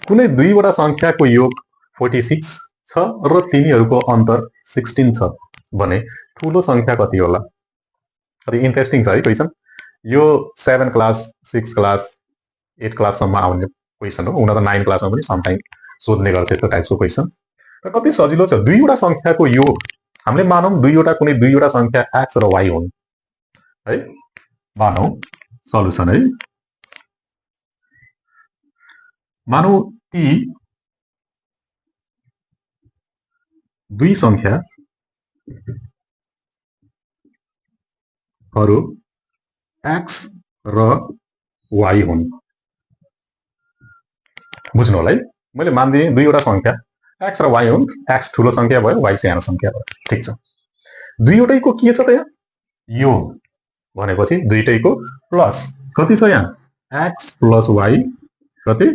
कुनै दुईवटा संख्याको योग 46 छ र तिनीहरूको अन्तर 16 छ भने ठूलो संख्या कति होला? अति इन्ट्रेस्टिङ छ है क्वेशन। यो 7 क्लास 6 क्लास 8 क्लाससम्म आउने क्वेशन हो। हुन त 9 क्लासमा पनि समटाइम सोध्ने गर्छ यस्तो टाइपको क्वेशन। र कति सजिलो छ। दुईवटा संख्याको योग हामीले मानौँ कुनै दुईवटा संख्या x र y हुन् है। मानौँ सल्युसन है। मानौँ ती दुई संख्याहरू x र y हुन्। बुझ्नु होला है। मैले मान्दिएँ दुईवटा संख्या x र y हुन्। x ठूलो संख्या भयो, y सानो संख्या भयो। ठीक छ। दुईवटैको के छ त यहाँ? योग भनेपछि दुईटैको प्लस कति छ यहाँ? x प्लस y कति?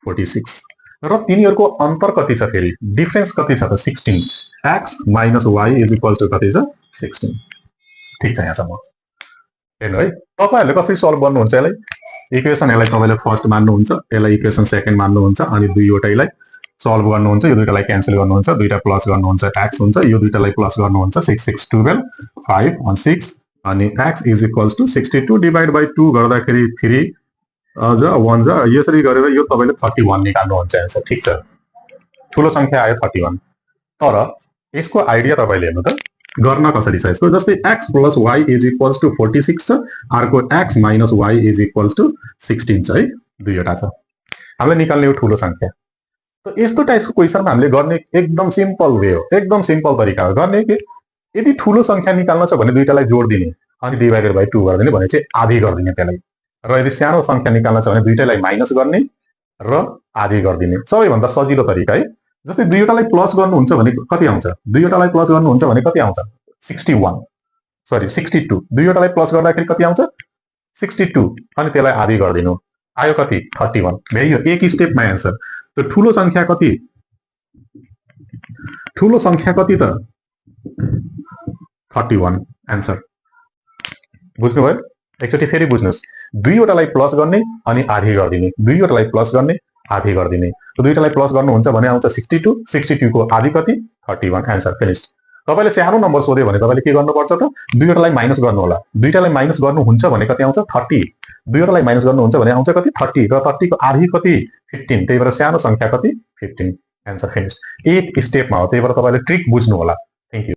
46 र तिनीहरूको अन्तर कति छ फेरि? डिफरेन्स कति छ त? 16। x minus y is equal to कति छ? 16। ठीक छ यहाँसम्म। हेर्नु है, तपाईहरुले कसरी सल्भ गर्नुहुन्छ यसलाई? इक्वेसन यसलाई तपाईले फर्स्ट मान्नुहुन्छ, यसलाई इक्वेसन सेकेन्ड मान्नुहुन्छ, अनि दुईवटैलाई सल्भ गर्नुहुन्छ। यो दुईटालाई क्यान्सल गर्नुहुन्छ, दुईटा प्लस गर्नुहुन्छ, x हुन्छ। यो दुईटालाई प्लस गर्नुहुन्छ, 6 6 12 5 1 6 अनि x is equals to 62 divide by 2 गर्दाखेरि 3 अझ 1 जा यसरी गरेर यो तपाईले 31 निकाल्नुहुन्छ आन्सर। ठीक छ। ठूलो संख्या आयो 31। तर यसको आइडिया तपाईले हेर्नु त गर्न कसरी छ यसको। जस्तै x plus y is equals to 46 छ, अर्को x minus y is equals to 16 छ है। दुईवटा छ। हामीले निकाल्ने हो ठूलो संख्या। त यस्तो टाइपको क्वेशनमा हामीले गर्ने एकदम सिम्पल वे हो, एकदम सिम्पल तरिका हो गर्ने कि यदि ठूलो संख्या निकाल्न छ भने दुईटालाई जोड दिने अनि डिवाइडेड बाइ 2 गर्दिने भने चाहिँ आधी गर्दिने त्यसलाई। र यदि सानो संख्या निकाल्न छ भने दुईटालाई माइनस गर्ने र आधी गर्दिने। सबैभन्दा सजिलो तरिका है। जस्तै दुईवटालाई प्लस गर्नुहुन्छ भने कति आउँछ? दुईवटालाई प्लस गर्नुहुन्छ भने कति आउँछ? 61 सरी 62। दुईवटालाई प्लस गर्दाखेरि कति आउँछ? 62 अनि त्यसलाई आधी गर्दिनु। आयो कति? 31। भ्याइयो एक स्टेपमा आन्सर। त ठूलो संख्या कति? ठूलो संख्या कति त? 31 आन्सर। बुझ्नुभयो? एकचोटि फेरि बुझ्नुस्। दुईवटालाई प्लस गर्ने अनि आधी गर्दिने, दुईवटालाई प्लस गर्ने आधी गर्दिने। दुईटालाई प्लस गर्नुहुन्छ भने आउँछ 62, 62 को आधी कति? 31 आन्सर फिनिश्ड। तपाईले सानो नम्बर सोध्यो भने तपाईले के गर्नुपर्छ त? दुईवटालाई माइनस गर्नु होला। दुईटालाई माइनस गर्नुहुन्छ भने कति आउँछ? 30। दुईवटालाई माइनस गर्नुहुन्छ भने आउँछ कति? 30 र 30 को आधी कति? 15। त्यही भएर सानो संख्या कति? 15 आन्सर फिनिश्ड। एक स्टेपमा हो, त्यही भएर तपाईले ट्रिक बुझ्नु होला। Thank you.